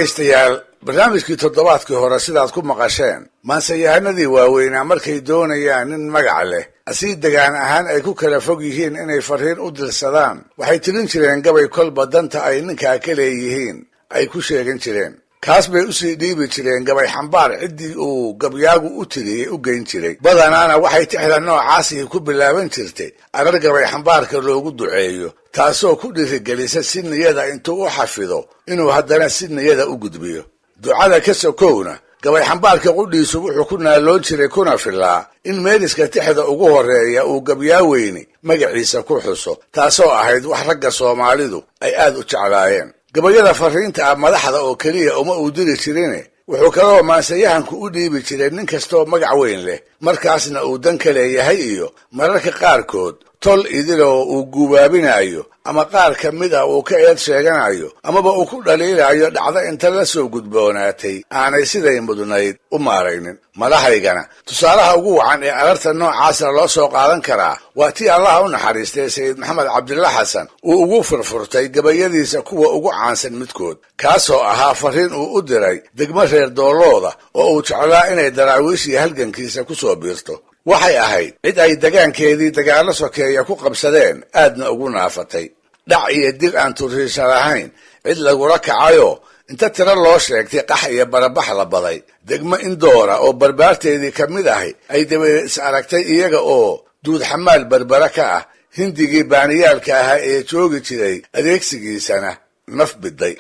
Dhegaystayaal, barnaamijkii toddobaadkii hore sidaad ku maqasheen, maanseyahanadii waaweynaa markay doonayaan nin magac leh asii degaan ahaan ay ku kala fog yihiin inay farriin u dirsadaan, waxay tirin jireen gabay kolba danta ay ninkaa ka leeyihiin ay ku sheegan jireen. Kaas bay usii dhiibi jireen gabay xambaar ciddii uu gabyaagu u tiriyey u geyn jiray. Badanaana waxay tixda noocaasii ku bilaaban jirtay arar gabay xambaarka loogu duceeyo, taasoo ku dhiirigelisa si niyada intuu u xafido inuu haddana si niyada u gudbiyo. Ducada ka sokowna, gabay xambaarka qudhiisu wuxuu ku naaloon jiray kuna filaa in meeliska tixda ugu horreeya uu gabyaaweyni magaciisa ku xuso, taasoo ahayd wax ragga Soomaalidu ay aad u jeclaayeen. Gabayada farriinta ah madaxda oo keliya uma uu diri jirine, wuxuu kaloo maansayahanku u dhiibi jiray nin kastoo magac weyn leh markaasna uu dan ka leeyahay, iyo mararka qaarkood tol idiloo uu gubaabinayo ama qaar ka mid a uu ka eed sheeganayo amaba uu ku dhaliilayo dhacdo inta la soo gudboonaatay aanay siday mudnayd u maaraynin. Madahaygana tusaalaha ugu wacan ee ararta noocaasa loo soo qaadan karaa waa tii Allaha u naxariistay Sayid Maxamed Cabdilla Xasan uu ugu furfurtay gabayadiisa kuwa ugu caansan midkood, kaasoo ahaa farriin uu u diray degmo reer Doolooda oo uu jeclaa inay Daraawiishii halgankiisa ku soo biirto. Waxay ahayd cid ay degaankeedii dagaallo sokeeya ku qabsadeen, aadna ugu naafatay dhac iyo dil aan turriisha lahayn, cid lagula kacayoo inta tiro loo sheegtay qax iyo barabax la baday, degmo indoora oo barbaarteedii ka mid ahi ay dabadeed is aragtay iyaga oo duud xamaal berbera ka ah, Hindigii baaniyaalka ahaa ee joogi jiray adeegsigiisana naf biday.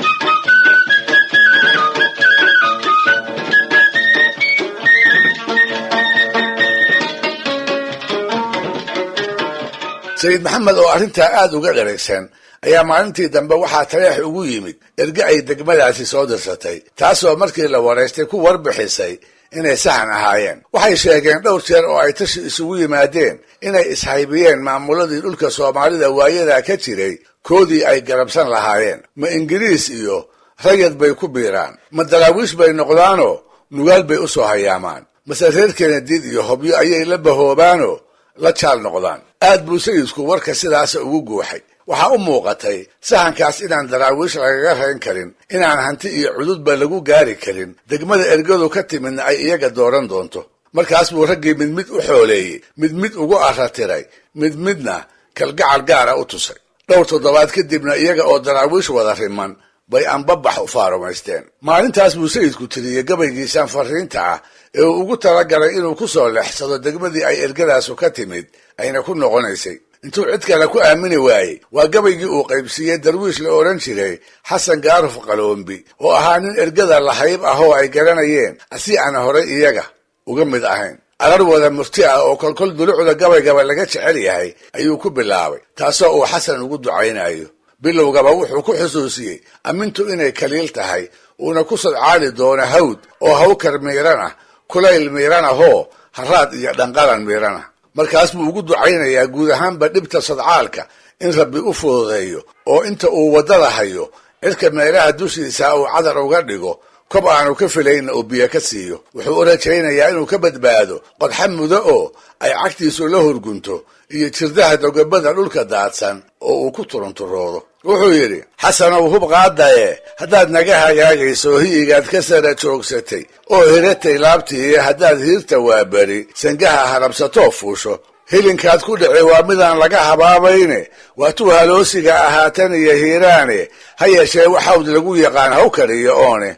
Sayid Maxamed oo arrintaa aad uga dheragsan ayaa maalintii dambe waxaa taleex ugu yimid erge ay degmadaasi soo dirsatay, taasoo markii la waraystay ku warbixisay inay sahan ahaayeen. Waxay sheegeen dhowr jeer oo ay tashi isugu yimaadeen inay ishaybiyeen maamuladii dhulka Soomaalida waayadaa ka jiray koodii ay garabsan lahaayeen. Ma Ingiriis iyo rayad bay ku biiraan? Ma Daraawiish bay noqdaanoo Nugaal bay u soo hayaamaan? Mase reer Kenadiid iyo Hobyo ayay la bahoobaanoo la jaal noqdaan? Aad buu sayidku warka sidaasa ugu guuxay. Waxaa u muuqatay sahankaas inaan Daraawiish lagaga rayn karin, inaan hanti iyo cududba lagu gaari karin, degmada ergadu ka timidna ay iyaga dooran doonto. Markaas buu raggii mid mid u xooleeyey, mid mid ugu arratiray, mid midna kalgacal gaara u tusay. Dhowr toddobaad kadibna iyaga oo Daraawiish wada riman bay anbabax u faarumaysteen. Maalintaas buu sayidku tiriyey gabaygiisaan farriinta ah ee uu ugu talagalay inuu ku soo leexsado degmadii ay ergadaasu ka timid ayna ku noqonaysay. Intuu cid kale ku aamini waayey, waa gabaygii uu qaybsiiyey darwiish la odhan jiray Xasan Gaaruf Qaloombi, oo ahaa nin ergada lahayb ah oo ay garanayeen, asi aan horay iyaga uga mid ahayn. Arar wada murti ah oo kolkol dulucda gabaygaba laga jecel yahay ayuu ku bilaabay, taasoo uu Xasan ugu ducaynayo. Bilowgaba wuxuu ku xusuusiyey amintu inay kaliil tahay, uuna ku sadcaali doono hawd oo hawkar miiranah, kulayl miiranahoo haraad iyo dhanqaran miiranah. Markaas buu ugu ducaynayaa guud ahaanba dhibta sadcaalka in Rabbi u fududeeyo, oo inta uu waddada hayo cirka meelaha dushiisa uu cadar uga dhigo, kob aanu ka filayna uu biyo ka siiyo. Wuxuu u rajaynayaa inuu ka badbaado qodxa mudo oo ay cagtiisu la hurgunto iyo jirdaha dogobada dhulka daadsan oo uu ku turunturoodo. Wuxuu yidhi: Xasanow, hub qaadaye, haddaad naga hagaagayso, hiyigaad ka sara joogsatay oo hiratay laabtiiyo, haddaad hiirta waaberi sangaha harabsatoo fuusho, hilinkaad ku dhici waa midaan laga habaabayne, waa tuu haloosiga ahaatan iyo hiiraane. Ha yeeshee waxawd lagu yaqaan hawkar iyo oone,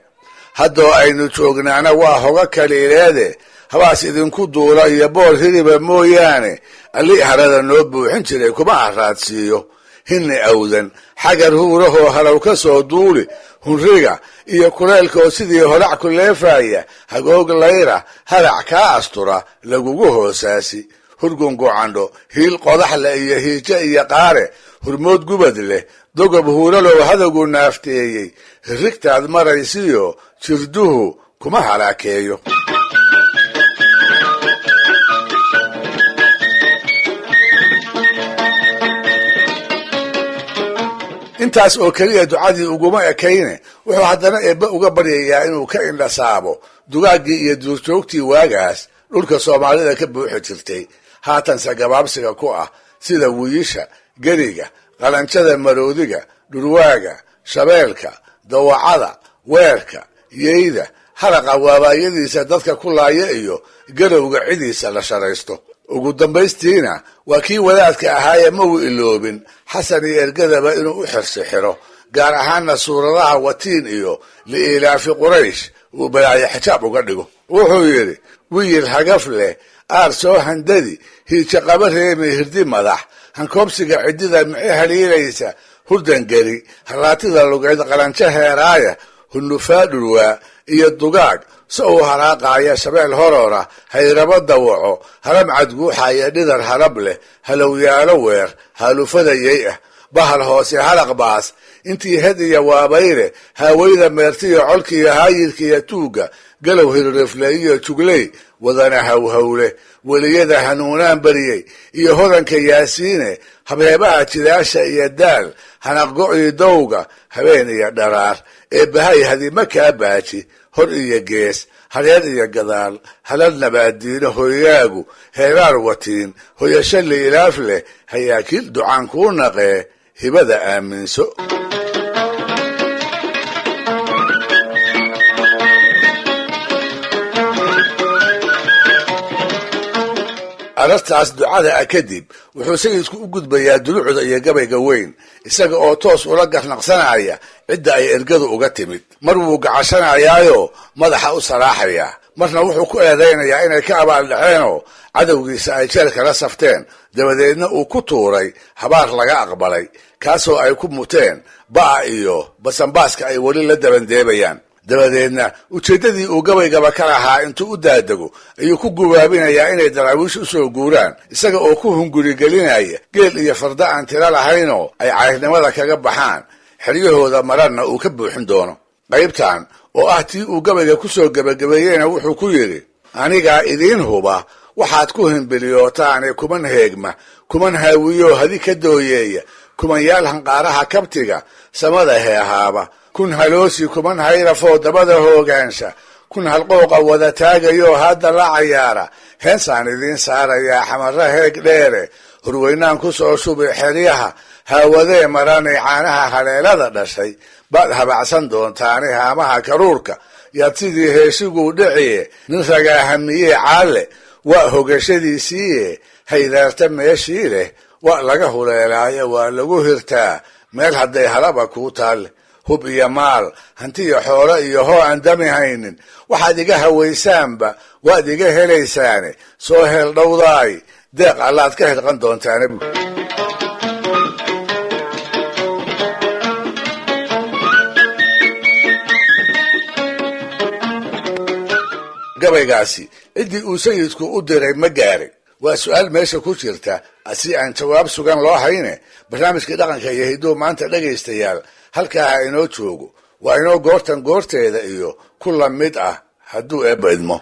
haddoo aynu joognaana waa hoga kaliileede, habaas idinku duula iyo boor hiriba mooyaane, alli harada noo buuxin jiray kuma ahraadsiiyo. Hinni awdan xagar huurahoo halow ka soo duuli, hunriga iyo kuleylkaoo sidii holac ku leefaya, hagoog layra halac kaa astura lagugu hoosaasi, hurgungocandho hiil qodaxle iyo hiijo iyo qaare, hurmood gubad leh, dogob huuralow hadagu naafteeyey, hirrigtaad maraysiyo jirduhu kuma halaakeeyo. Intaas oo keliya ducadii uguma ekayne, wuxuu haddana Eebbe uga baryayaa inuu ka indhasaabo dugaaggii iyo duurjoogtii waagaas dhulka Soomaalida ka buuxi jirtay, haatanse gabaabsiga ku ah, sida wiisha, geriga, qalanjada, maroodiga, dhurwaaga, shabeelka, dawacada, Weerka yeyda, halaqa waabaayadiisa dadka ku laaya iyo garowga cidiisa la sharaysto. Ugu dambaystiina waa kii wadaadka ahaayee ma uu iloobin Xasan iyo ergadaba inuu u xirsi xiro, gaar ahaanna suuradaha Watiin iyo Li'ilaafi Quraysh uu balaayo xijaab uga dhigo. Wuxuu yidhi: wiyil hagaf leh, aar soo handadi, hiija qaba, reemi hirdi madax, hankoobsiga ciddida mici haliilaysa, hurdangeli, halaatida lugeed, qalanjo heeraaya, hunufaa dhurwaa iyo dugaag se uu haraaqaaya, shabeel horora, hayrabo dawaco, haram cadguuxaya, dhidar harab leh, halowyaalo weer, haalufada yey ah, bahal hoose, halaq baas, intii had iyo waabayre, haaweyda meertiyo colkiiyo haayirka iyo tuugga, galow hiririfle iyo jugley wadana hawhawle, weliyada hanuunaan bariyey iyo hodanka Yaasiine, habheebaha jidaasha iyo daal, hanaqgo-ii dowga, habeen iyo dharaar, eebbahay hadima kaa baaji, hor iyo gees, hareer iyo gadaal, halal nabaadiino, hoygaagu heeraar watiin, hoyasho liilaaf leh, hayaakiil ducaan kuu naqee, hibada aaminso. Arartaas ducada ah kadib wuxuu sayidku u gudbayaa dulucda iyo gabayga weyn, isaga oo toos ula garnaqsanaya cidda ay ergadu uga timid. Mar wuu gacashanayaayo madaxa u saraaxayaa, marna wuxuu ku eedaynayaa inay ka abaaldhaceenoo cadowgiisa ay jeel kala safteen, dabadeedna uu ku tuuray habaar laga aqbalay, kaasoo ay ku muteen ba'a iyo basanbaaska ay weli la dabandeebayaan. Dabadeedna ujeeddadii uu gabaygaba ka lahaa intuu u daadego ayuu ku gubaabinayaa inay Daraawiish u soo guuraan, isaga oo ku hungurigelinaya geel iyo farda aan tiro lahaynoo ay cayrnimada kaga baxaan, xeryahooda maranna uu ka buuxin doono. Qaybtan oo ah tii uu gabayga ku soo gebagabeeyeyna wuxuu ku yidhi: anigaa idiin huba waxaad ku himbiliyootaane, kuman heegma, kuman haawiyo hadi ka dooyeeya, kumanyaal hanqaaraha kabtiga samada heehaaba, kun haloosi, kuman hayrafoo dabada hoogaansha, kun halqooqa wada taagayoo hadda la cayaara, heensaan idiin saarayaa xamaro heeg dheere, horweynaan ku soo shubi xeryaha, haawadee maranay caanaha haleelada dhashay baad habacsan doontaane, haamaha karuurka yaad sidii heeshiguu dhiciye, nin ragaahamiyee caalle waa hogashadiisiiye, haydaarta meeshii leh waa laga huleelaayo, waa lagu hirtaa meel hadday halaba kuu taalle. Hub iyo maal, hantiyo xoolo iyo hoo aan dami haynin, waxaad iga hawaysaanba waad iga helaysaane, soo heel dhowdaay, deeq allaad ka hirqan doontaane. Gabaygaasi ciddii uu sayidku u diray ma gaaray? Waa su-aal meesha ku jirta si aan jawaab sugan loo hayne. Barnaamijkii dhaqanka iyo hidduu maanta, dhegaystayaal, halkaa ha inoo joogo. Waa inoo goortan goorteeda iyo ku la mid ah hadduu Eebba idmo.